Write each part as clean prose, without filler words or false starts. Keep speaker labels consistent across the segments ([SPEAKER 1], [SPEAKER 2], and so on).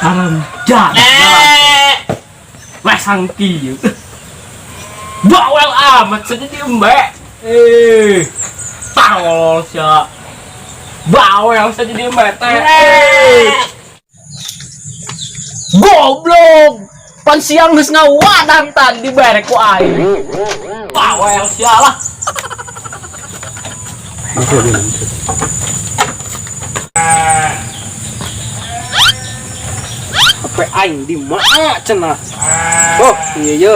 [SPEAKER 1] Haram jadah. Wes sangki. Bawel amat saja di embe. Eh, tolol sia. Bawel saja di embe teh. Eh. Goblok. Pan siang geus ngawadang tadi dibere ku aing. Bawel sia lah. HP aing di mana cenah? Oh, iya iya.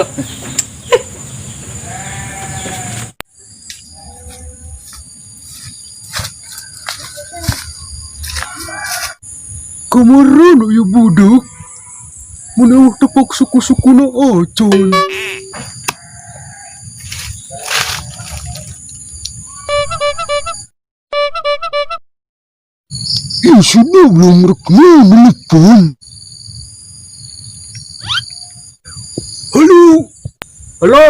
[SPEAKER 2] Kamaran aya budak mun eueuh tepak suku-sukuna acan. Ih si Dablong rek nelepon. Halo.
[SPEAKER 1] Halo.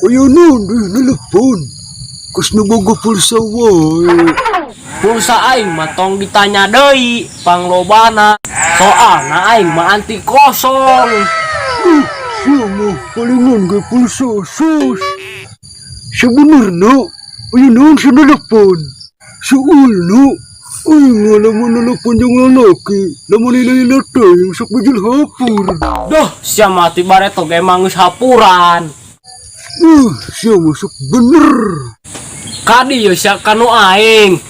[SPEAKER 2] Aya naon deuh nelepon? Geus nu boga pulsa wae.
[SPEAKER 1] Pulsa aing mah tong ditanya deui, panglobana. Soalna aing mah anti kosong.
[SPEAKER 2] Sia mah palingan ge pulsa sus. Sebenarna aya naon sia nelepon? Soalna aing mah lamun nelepon jeung lalaki, lamun lila-lila teuing sok bijil hapur.
[SPEAKER 1] Duh, sia mah ti bareto ge emang geus hapuran.
[SPEAKER 2] Sia mah sok bener.
[SPEAKER 1] Kadi ye sia kanu aing.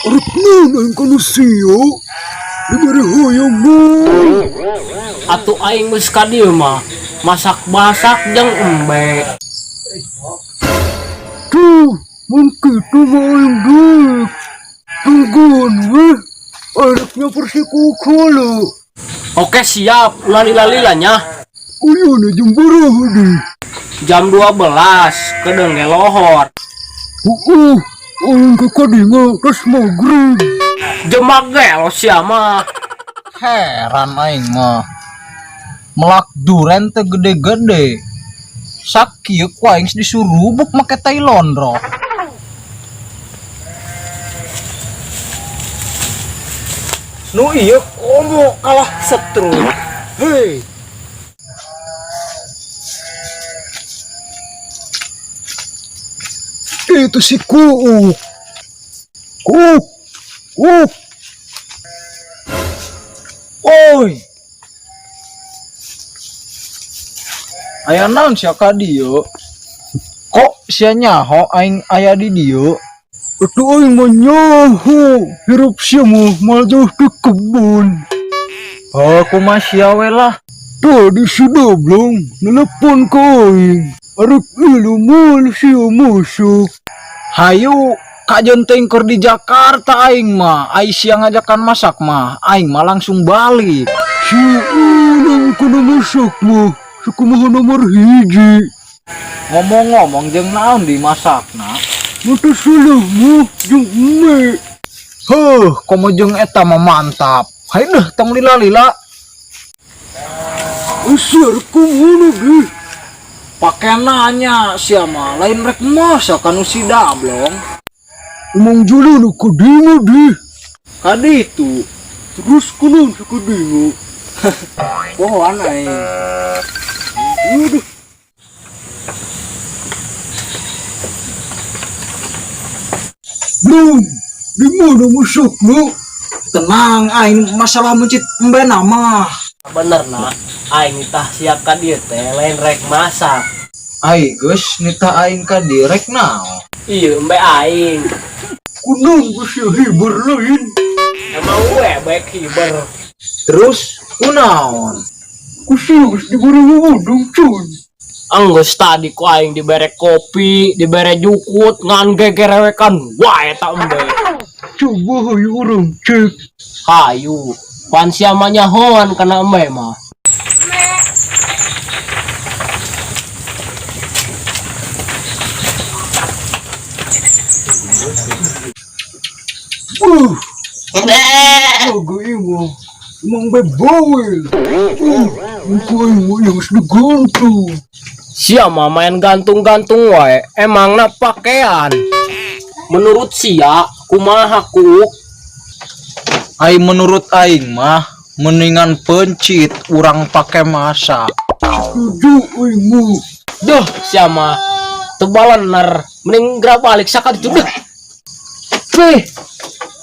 [SPEAKER 2] Arek naon aing kanu sia? Dibere hoyong mah.
[SPEAKER 1] Atuh aing geus ka dieu mah masak-masak jeung embe.
[SPEAKER 2] Tuh, mun kitu mah aing deuk. Tungguan weh, arek nyaper si kukala.
[SPEAKER 1] Oke siap, ulah lila-lila nya.
[SPEAKER 2] Ayeuna jam baraha deui?
[SPEAKER 1] Jam 12, kedeung ge lohor.
[SPEAKER 2] Heueuh, aing ke kadinga tos magrib.
[SPEAKER 1] Jemak ge lo sia mah.
[SPEAKER 3] Heran aing mah. Melak duren teh gede-gede. Sakieu ku aing geus disurubuk make tai londro.
[SPEAKER 1] Nu ieu komo kalah setrum. Hei.
[SPEAKER 2] Itu si Kuuk. Kuuk. Kuuk.
[SPEAKER 3] Oi. Aya naon sia ka dieu? Kok sia nyaho aing aya di dieu?
[SPEAKER 2] Atuh aing mah nyaho, hirup sia mah moal jauh ti kebun.
[SPEAKER 3] Heuh, kumaha sia we lah.
[SPEAKER 2] Tadi si Dablong nelepon ka aing, arek ilu moal sia masak.
[SPEAKER 3] Hayu, kajeun teuing keur di Jakarta aing mah, ai sia ngajakan masak mah, aing mah langsung balik.
[SPEAKER 2] Sia ulang kana masak mah, sakumaha nomor hiji.
[SPEAKER 3] Ngomong-ngomong jeung naon dimasakna?
[SPEAKER 2] Mata salah mah jeung eme.
[SPEAKER 3] Heuh, komo jeung eta mah mantap. Hayu deuh tong lila-lila.
[SPEAKER 2] Usir kumaha deh?
[SPEAKER 3] Pake nanya sia mah, lain rek masak kanu si Dablong.
[SPEAKER 2] Emang jalan ka dieu deh.
[SPEAKER 3] Ka ditu.
[SPEAKER 2] Terus kunaon sia ka dieu?
[SPEAKER 3] Pohoan aing.
[SPEAKER 2] Aduh. Blong. Di mana masakna?
[SPEAKER 3] Tenang aing masalah mencit embe nama.
[SPEAKER 1] Bener na, aing nitah sia ka dieu teh lain rek masak.
[SPEAKER 3] Ai geus nitah aing ka dieu rek naon?
[SPEAKER 1] Iya, embe aing.
[SPEAKER 2] Kunaon ku sia hiber lain?
[SPEAKER 1] Emang we baik hiber.
[SPEAKER 3] Terus kunaon?
[SPEAKER 2] Ku sia geus diberi wewodong can.
[SPEAKER 1] Anggeus tadi ku aing dibere kopi, dibere jukut, ngan gegerewekan wae ta embe.
[SPEAKER 2] Coba hayu urang cek.
[SPEAKER 1] Hayu, pan sia mah nyahoan kana embe mah.
[SPEAKER 2] Aga ieu mah. Emang bae bawel. Ku aing mah yang geus digantung.
[SPEAKER 1] Sia mah main gantung-gantung wae, emangna pakaian. Menurut sia, kumaha ku?
[SPEAKER 3] Ai menurut aing mah mendingan pencit urang pake masak.
[SPEAKER 2] Setuju aing mah.
[SPEAKER 1] Duh, sia mah teu balener. Mending geura balik sakaditu deh.
[SPEAKER 3] Pih.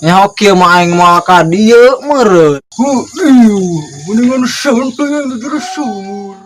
[SPEAKER 3] Nyaho kieu mah aing moal ka dieu meureun.
[SPEAKER 2] Heuh, iya, mendingan santai yang di sumur.